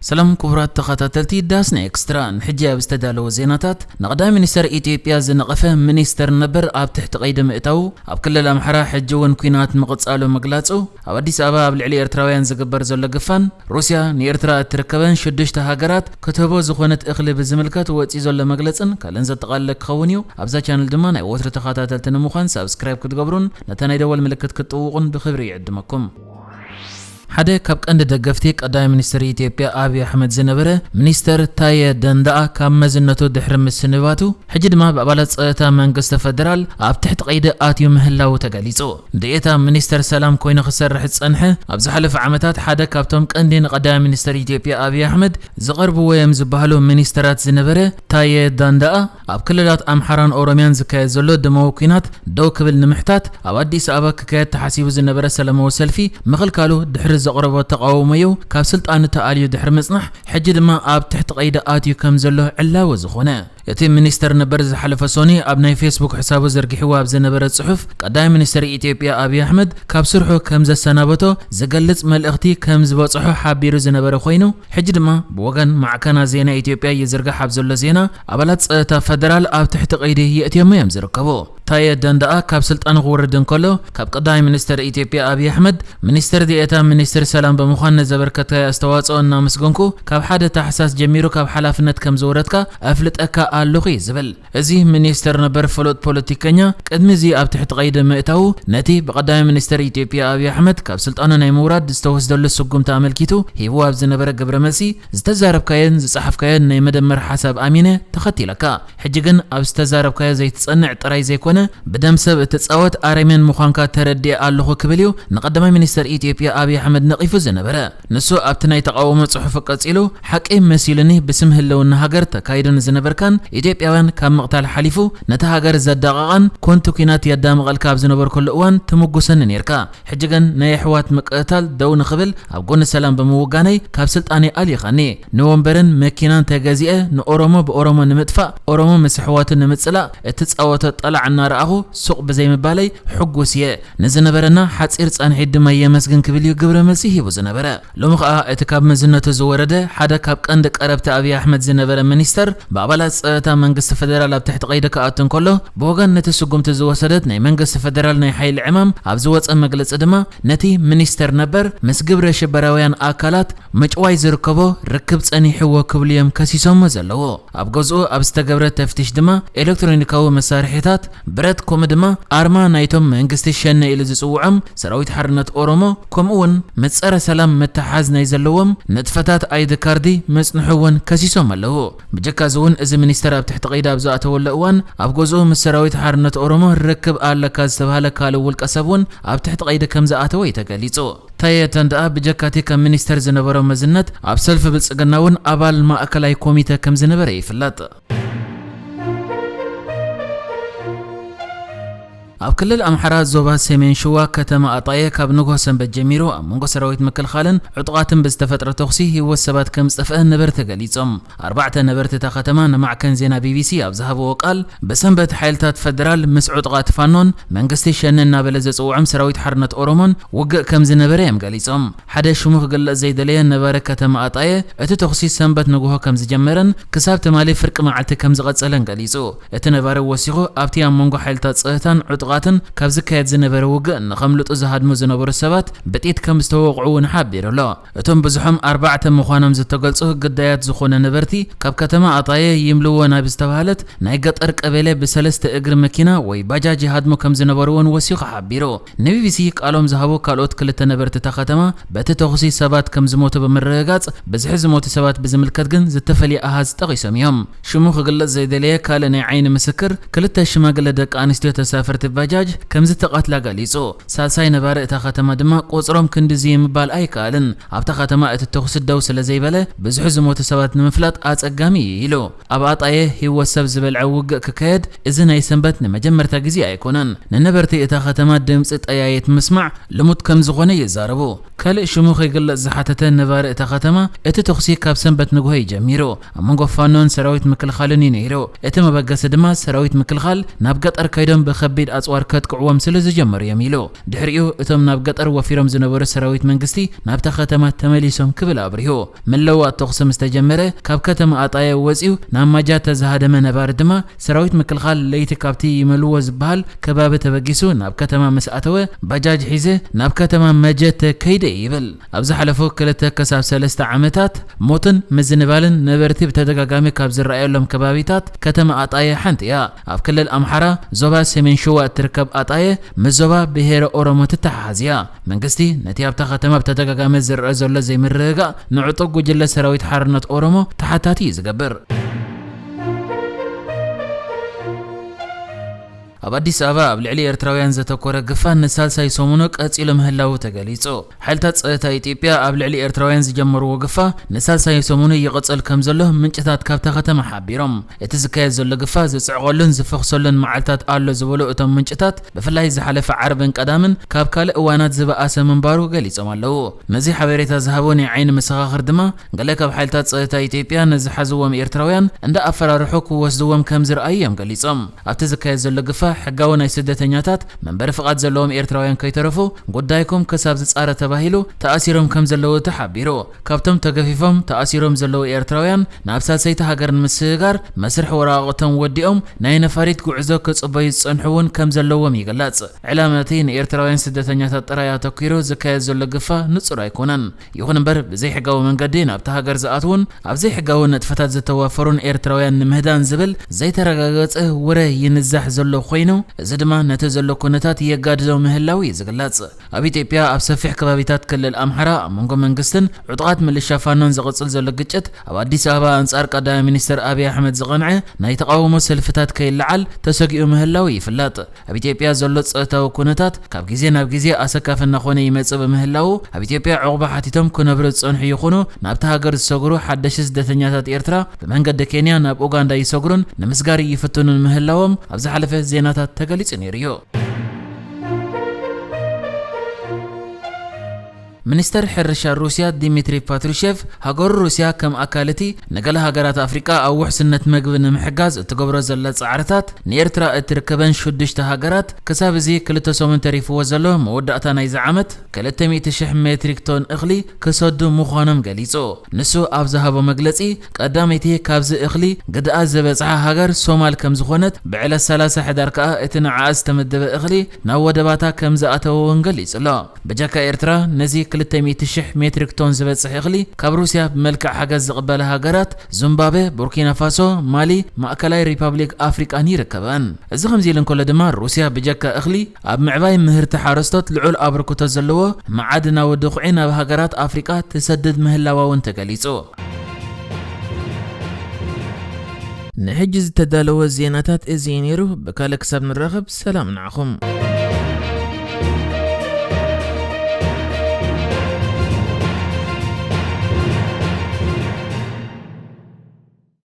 ሰላም ክቡራት ተኸታተልቲ ዳስና ኤክስትራ፣ ንሕጂ ኣብ ዝተዳለወ ዜናታት፣ ንቐዳማይ ሚኒስተር ኢትዮጵያ ዝነቐፈ ሚኒስተር ነበር ኣብ ትሕቲ ቀይዲ ምእታዉ፣ ኣብ ክልል ኣምሓራ ሕጂ እውን ኲናት ምቕጻሉ ምግላጹ፣ ኣብ ኣዲስ ኣበባ ኣብ ልዕሊ ኤርትራውያን ዝግበር ዘሎ ግፋን፣ ሩስያ ንኤርትራ እትርከበን ሽዱሽተ ሃገራት ክትህቦ ዝኾነት እኽሊ ብዝምልከት ወጺኡ ዘሎ መግለጽን ካልእን ዘጠቓለለ ክኸውን እዩ። ኣብዛ ቻነል ድማ ናይ ወትሩ ተኸታተልቲ ንምዃን ሳብስክራይብ ክትገብሩን ነታ ናይ ደወል ምልክት ክትጥውቑን ብኽብሪ ይዕድመኩም። ሓደ ካብ ቀንዲ ደገፍቲ ቀዳማይ ሚኒስትር ኢትዮጵያ ኣብይ ኣሕመድ ዝነበረ ሚኒስተር ታየ ደንዳኣ ካብ መዝነቱ ድሕሪ ምስንባቱ፣ ሕጂ ድማ ብኣባላት ጸጥታ መንግስቲ ፈደራል ኣብ ትሕቲ ቀይዲ ኣትዩ ምህላዉ ተገሊጹ። ዴኤታ ሚኒስተር ሰላም ኮይኑ ክሰርሕ ዝጸንሐ፣ ኣብ ዝሓለፈ ዓመታት ሓደ ካብቶም ቀንዲ ንቀዳማይ ሚኒስተር ኢትዮጵያ ኣብይ ኣሕመድ ዝቐርብዎ እዮም ዝበሃሉ ሚኒስተራት ዝነበረ ታየ ደንዳኣ፣ ኣብ ክልላት ኣምሓራን ኦሮሚያን ዝካየድ ዘሎ ደማዊ ኲናት ደው ክብል ንምሕታት ኣብ ኣዲስ ኣበባ ክካየድ ተሓሲቡ ዝነበረ ሰላማዊ ሰልፊ ምኽልካሉ ድሕሪ ዘቕረቦ ተቓውሞ እዩ ካብ ስልጣኑ ተኣልዩ ድሕሪ ምጽናሕ፣ ሕጂ ድማ ኣብ ትሕቲ ቀይዲ ኣትዩ ከም ዘሎ ዕላዊ ዝኾነ። እቲ ሚኒስተር ነበር ዝሓለፈ ሶኒ ኣብ ናይ ፌስቡክ ሕሳቡ ዘርጊሕዎ ኣብ ዝነበረ ጽሑፍ፣ ቀዳማይ ሚኒስተር ኢትዮጵያ ኣብይ ኣሕመድ ካብ ስርሑ ከም ዘሰናበቶ ዝገልጽ መልእኽቲ ከም ዝበጽሖ ሓቢሩ ዝነበረ ኮይኑ፣ ሕጂ ድማ ብወገን ማዕከናት ዜና ኢትዮጵያ ይዝርጋሕ ኣብ ዘሎ ዜና፣ ኣባላት ጸጥታ ፈደራል ኣብ ትሕቲ ቀይዲ የእትዮሞ እዮም ዝርከቡ። ታየ ደንዳኣ ካብ ስልጣኑ ክወርድ እንከሎ፣ ካብ ቀዳማይ ሚኒስተር ኢትዮጵያ ኣብይ ኣሕመድ፣ ሚኒስተር ዴኤታ ሚኒስትር ሰላም ብምዃን ንዘበርከትካዮ ኣስተዋጽኦ እናመስገንኩ፣ ካብ ሓደ ታሕሳስ ጀሚሩ ካብ ሓላፍነት ከም ዝወረድካ ኣፍልጠካ ኣለኹ እዩ ዝብል። እዚ ሚኒስተር ነበር ፍሉጥ ፖለቲከኛ፣ ቅድሚ እዚ ኣብ ትሕቲ ቀይዲ ምእታዉ፣ ነቲ ብቀዳማይ ሚኒስተር ኢትዮጵያ ኣብይ ኣሕመድ ካብ ስልጣኑ ናይ ምውራድ ዝተወስደሉ ስጉምቲ ኣመልኪቱ ሂብዎ ኣብ ዝነበረ ግብረ መልሲ፣ ዝተዛረብካዮን ዝጸሓፍካዮን ናይ መደመር ሓሳብ ኣሚነ ተኸቲለካ። ሕጂ ግን ኣብ ዝተዛረብካዮ ዘይትጸንዕ ጥራይ ዘይኮነ፣ ብደም ሰብ እትጻወት ኣረሜን ምዃንካ ተረዲኤ ኣለኹ ክብል እዩ ንቀዳማይ ሚኒስተር ኢትዮጵያ ኣብይ ኣሕመድ ነቒፉ ዝነበረ። ንሱ ኣብቲ ናይ ተቓውሞ ጽሑፉ ቀጺሉ፣ ሓቂ መሲሉኒ ብስም ህልውና ሃገር ተካይዶ ንዝነበርካን ኢትዮጵያውያን ካብ ምቕታል ሓሊፉ ነታ ሃገር ዘዳቐቓን ኮንቱ ኲናት የዳምቐልካ ኣብ ዝነበርኩሉ እዋን ትምጉሰኒ ኔርካ። ሕጂ ግን ናይ ኣሕዋት ምቅእታል ደው ንኽብል ኣብ ጎኒ ሰላም ብምውጋነይ ካብ ስልጣነይ ኣሊኻኒ። ንወንበርን መኪናን ተገዚኤ ንኦሮሞ ብኦሮሞ ንምጥፋእ፣ ኦሮሞ ምስ ኣሕዋቱ ንምጽላእ እትጻወቶ ጠላዕ እናረኣኹ ሱቕ ብዘይምባለይ ሕጉስ እየ። ንዝነበረና ሓጺር ጻንሒት ድማ የመስግን ክብል እዩ ግብረ መልሲ ሂቡ ዝነበረ። ሎሚ ኸኣ እቲ ካብ መዝነቱ ዝወረደ ሓደ ካብ ቀንዲ ቀረብቲ ኣብይ ኣሕመድ ዝነበረ ሚኒስተር ብኣባላት ጸጥታ መንግስቲ ፈደራል ኣብ ትሕቲ ቀይዲ ክኣቱ እንከሎ፣ ብወገን ነቲ ስጉምቲ ዝወሰደት ናይ መንግስቲ ፈደራል ናይ ሓይሊ ዕማም ኣብ ዝወጸ መግለጺ ድማ፣ ነቲ ሚኒስተር ነበር ምስ ግብረ ሽበራውያን ኣካላት ምጭዋይ ዝርከቦ ርክብ ጸኒሕዎ ክብሉ እዮም ከሲሶሞ ዘለዉ። ኣብ ገዝኡ ኣብ ዝተገብረ ተፍትሽ ድማ ኤሌክትሮኒካዊ መሳርሒታት፣ ብረት፣ ከምኡ ድማ ኣርማ ናይቶም መንግስቲ ሸኔ ኢሉ ዝጽውዖም ሰራዊት ሓርነት ኦሮሞ፣ ከምኡ እውን ምስ ጸረ ሰላም ምትሓዝ ናይ ዘለዎም ንጥፈታት ኣይዲ ካርዲ ምጽንሑ እውን ከሲሶም ኣለዉ። ብጀካ እዚ እውን እዚ ሚኒስተር ኣብ ትሕቲ ቀይዲ ኣብ ዝኣተወሉ እዋን ኣብ ገዝኡ ምስ ሰራዊት ሓርነት ኦሮሞ ርክብ ኣለካ ዝተባህለ ካልእ ውልቀ ሰብ እውን ኣብ ትሕቲ ቀይዲ ከም ዝኣተወ እዩ ተገሊጹ። ታየ ደንደኣ ብጀካቲ ከም ሚኒስተር ዝነበሮ መዝነት ኣብ ሰልፊ ብልጽግና እውን ኣባል ማእከላይ ኮሚተ ከም ዝነበረ ይፍለጥ። ኣብ ክልል ኣምሓራ ዞባ ሰሜን ሽዋ ከተማ ኣጣየ ካብ ንግሆ ሰንበት ጀሚሩ ኣብ መንጎ ሰራዊት ምክልኻልን ዕጡቓትን ብዝተፈጥረ ተኹሲ ህይወት ሰባት ከም ዝጠፍአ ነበርቲ ገሊጾም። ኣርባዕተ ነበርቲ እታ ከተማ ንማዕከን ዜና ቢቢሲ ኣብ ዝሃብዎ ቃል፣ ብሰንበት ሓይልታት ፈደራል ምስ ዕጡቓት ፋኖን መንግስቲ ሸኔ እናበለ ዘጽውዖም ሰራዊት ሓርነት ኦሮሞን ውግእ ከም ዝነበረ እዮም ገሊጾም። ሓደ ሽሙ ክግለጽ ዘይደለየ ነባሪ ከተማ ኣጣየ፣ እቲ ተኹሲ ሰንበት ንግሆ ከም ዝጀመረን ክሳብ ትማሊ ፍርቂ መዓልቲ ከም ዝቐጸለን ገሊጹ። እቲ ነባሪ ወሲኹ፣ ኣብቲ ኣብ መንጎ ሓይልታት ጸጥታን ዕጡቓትን ካብ ዝካየድ ዝነበረ ውግእ ንኸምልጡ ዝሃድሙ ዝነበሩ ሰባት ብጥይት ከም ዝተወቕዑ እውን ሓቢሩ ኣሎ። እቶም ብዝሖም ኣርባዕተ ምዃኖም ዝተገልጹ ግዳያት ዝኾነ ነበርቲ፣ ካብ ከተማ ኣጣየ ይምልዎ ናብ ዝተባህለት ናይ ገጠር ቀበሌ ብሰለስተ እግሪ መኪና ወይ ባጃጅ ይሃድሙ ከም ዝነበሩ እውን ወሲኹ ሓቢሩ። ንቢቢሲ ቃሎም ዝሃቡ ካልኦት ክልተ ነበርቲ እታ ከተማ፣ በቲ ተኹሲ ሰባት ከም ዝሞቱ ብምርግጋጽ፣ ብዝሒ ዝሞቱ ሰባት ብዝምልከት ግን ዝተፈልየ ኣሃዝ ጠቒሶም እዮም። ሽሙ ክግለጽ ዘይደለየ ካልእ ናይ ዓይኒ ምስክር፣ ክልተ ሽማግለ ደቂ ኣንስትዮ ተሳፈርቲ ባጃጅ ከም ዝተቐትላ ገሊጹ። ሳልሳይ ነባሪ እታ ከተማ ድማ ቁጽሮም ክንድዚ እዩ ምባል ኣይከኣልን። ኣብታ ከተማ እቲ ተኹሲ ደው ስለ ዘይበለ፣ ብዝሒ ዝሞቱ ሰባት ንምፍላጥ ኣጸጋሚ እዩ ኢሉ። ኣብ ኣጣየ ህይወት ሰብ ዝበልዐ ውግእ ክካየድ እዚ ናይ ሰንበት ንመጀመርታ ግዜ ኣይኮነን። ንነበርቲ እታ ከተማ ድምጺ ጠያይት ምስማዕ ልሙድ ከም ዝኾነ ይዛረቡ። ካልእ ሽሙ ከይግለጽ ዝሓተተ ነባሪ እታ ከተማ፣ እቲ ተኹሲ ካብ ሰንበት ንግሆ እዩ ጀሚሩ። ኣብ መንጎ ፋኖን ሰራዊት ምክልኻልን እዩ ነይሩ። እቲ መበገሲ ድማ ሰራዊት ምክልኻል ናብ ገጠር ከይዶም ብኸቢድ ኣጽዋር ከጥቅዕዎም ስለ ዝጀመሩ እዮም ኢሉ። ድሕሪኡ እቶም ናብ ገጠር ወፊሮም ዝነበሩ ሰራዊት መንግስቲ ናብታ ከተማ ተመሊሶም ክብል ኣብሪሁ። ምልውዋጥ ተኹሲ ምስ ተጀመረ ካብ ከተማ ኣጣየ ወጺኡ ናብ ማጃተ ዝሃደመ ነባሪ ድማ ሰራዊት ምክልኻል ለይቲ ካብቲ ይመልዎ ዝበሃል ከባቢ ተበጊሱ ናብ ከተማ ምስ ኣተወ ባጃጅ ሒዘ ናብ ከተማ መጀተ ከይደ ይብል። ኣብ ዝሓለፉ ክልተ ክሳብ ሰለስተ ዓመታት ሞትን ምዝንባልን ነበርቲ ብተደጋጋሚ ካብ ዝረኣየሎም ከባቢታት ከተማ ኣጣየ ሓንቲ እያ። ኣብ ክልል ኣምሓራ ዞባ ሰሜን ሸዋ እትርከብ ኣጣየ ምስ ዞባ ብሄረ ኦሮሞ ትተሓሓዝ እያ። መንግስቲ ነቲ ኣብታ ከተማ ብተደጋጋሚ ዝረአ ዘሎ ዘይምርግጋእ ንዕጡቕ ጉጅለ ሰራዊት ሓርነት ኦሮሞ ተሓታቲ እዩ ዝገብር። ኣብ ኣዲስ ኣበባ ኣብ ልዕሊ ኤርትራውያን ዘተኮረ ግፋ ንሳልሳይ ሰሙኑ ቀጺሉ ምህላዉ ተገሊጹ። ሓይልታት ጸጥታ ኢትዮጵያ ኣብ ልዕሊ ኤርትራውያን ዝጀመርዎ ግፋ ንሳልሳይ ሰሙኑ ይቕጽል ከም ዘሎ ምንጭታት ካብታ ከተማ ሓቢሮም። እቲ ዝካየድ ዘሎ ግፋ ዝጽዕቐሉን ዝፈኽሰሉን መዓልታት ኣሎ ዝበሉ እቶም ምንጭታት፣ ብፍላይ ዝሓለፈ ዓርብን ቀዳምን ካብ ካልእ እዋናት ዝበኣሰ ምንባሩ ገሊጾም ኣለዉ። ነዚ ሓበሬታ ዝሃቡ ናይ ዓይኒ መሰኻኽር ድማ፣ ገለ ካብ ሓይልታት ጸጥታ ኢትዮጵያ ንዝሓዝዎም ኤርትራውያን እንዳ ኣፈራርሑ ክወስድዎም ከም ዝረኣዩ እዮም ገሊጾም። ኣብቲ ዝካየድ ዘሎ ግፋ፣ ሕጋዊ ናይ ስደተኛታት መንበሪ ፍቓድ ዘለዎም ኤርትራውያን ከይተረፉ፣ ጉዳይኩም ክሳብ ዝጻረ ተባሂሉ ተኣሲሮም ከም ዘለዉ ተሓቢሩ። ካብቶም ተገፊፎም ተኣሲሮም ዘለዉ ኤርትራውያን፣ ናብ ሳልሰይቲ ሃገር ንምስግጋር መስርሕ ወረቓቕቶም ወዲኦም ናይ ነፋሪት ጉዕዞ ክጽበዩ ዝጸንሑ እውን ከም ዘለዎም ይግለጽ። ዕላማ እቲ ንኤርትራውያን ስደተኛታት ጥራይ ኣተኲሩ ዝካየድ ዘሎ ግፋ ንጹር ኣይኮነን። ይኹን እምበር፣ ብዘይሕጋዊ መንገዲ ናብታ ሃገር ዝኣትዉን ኣብ ዘይሕጋዊ ንጥፈታት ዝተዋፈሩን ኤርትራውያን ንምህዳን ዝብል ዘይተረጋገጸ ወረ ይንዛሕ ዘሎ ኮይኑ፣ እዚ ድማ ነቲ ዘሎ ኩነታት የጋድዶ ምህላው እዩ ዝግለጽ። ኣብ ኢትዮጵያ ኣብ ሰፊሕ ከባቢታት ክልል ኣምሓራ ኣብ መንጎ መንግስትን ዕጡቓት ምልሻ ፋኖን ዝቕጽል ዘሎ ግጭት፣ ኣብ ኣዲስ ኣበባ ኣንጻር ቀዳማይ ሚኒስትር ኣብይ ኣሕመድ ዝቐንዐ ናይ ተቓውሞ ሰልፍታት ከይለዓል ተሰጊኡ ምህላው ይፍለጥ። ኣብ ኢትዮጵያ ዘሎ ጸጥታዊ ኩነታት ካብ ግዜ ናብ ግዜ ኣሰካፊ እናኾነ ይመጽእ ብምህላው፣ ኣብ ኢትዮጵያ ዕቑባ ሓቲቶም ክነብሩ ዝጸንሑ ይኹኑ ናብታ ሃገር ዝሰግሩ ሓደሽቲ ስደተኛታት ኤርትራ ብመንገዲ ኬንያ ናብ ኡጋንዳ ይሰግሩን ንምስጋር ይፍትኑን ምህላዎም ኣብ ዝሓለፈ ዜናታት ተገሊጹ ነይሩ እዩ። ሚኒስተር ሕርሻ ሩስያ ዲሚትሪ ፓትሩሼቭ፣ ሃገሩ ሩስያ ከም ኣካል እቲ ንገለ ሃገራት ኣፍሪቃ ኣብ ውሕስነት መግቢ ንምሕጋዝ እትገብሮ ዘላ ጻዕርታት፣ ንኤርትራ እትርከበን ሽዱሽተ ሃገራት ክሳብ እዚ ክልተ ሰሙን ተሪፍዎ ዘሎ መወዳእታ ናይዚ ዓመት ክልተ ሚእቲ ሽሕ ሜትሪክ ቶን እኽሊ ክሰዱ ምዃኖም ገሊጹ። ንሱ ኣብ ዝሃቦ መግለጺ፣ ቀዳመይቲ ካብዚ እኽሊ ግድኣት ዝበጽሓ ሃገር ሶማል ከም ዝኾነት፣ ብዕለት ሰላሳ ሕዳር ከኣ እቲ ንዓኣ ዝተመደበ እኽሊ ናብ ወደባታ ከም ዝኣተወ እውን ገሊጹ ኣሎ። ብጀካ ኤርትራ፣ ነዚ ክልተ ሚእቲ ሽሕ ሜትሪክ ቶን ዝበጽሕ እኽሊ ካብ ሩስያ ብመልክዕ ሓገዝ ዝቕበላ ሃገራት ዙምባቤ፣ ቡርኪና ፋሶ፣ ማሊ፣ ማእከላይ ሪፓብሊክ ኣፍሪቃን ይርከበን። እዚ ከምዚ ኢሉ እንከሎ ድማ፣ ሩስያ ብጀካ እኽሊ ኣብ ምዕባይ ምህርቲ ሓረስቶት ልዑል ኣበርክቶ ዘለዎ መዓድናዊ ድኹዒ ናብ ሃገራት ኣፍሪቃ ትሰድድ ምህላዋ እውን ተገሊጹ። ንሕጂ ዝተዳለወ ዜናታት እዚ እዩ ነይሩ። ብካልእ ክሳብ ንራኸብ፣ ሰላም ንዓኹም።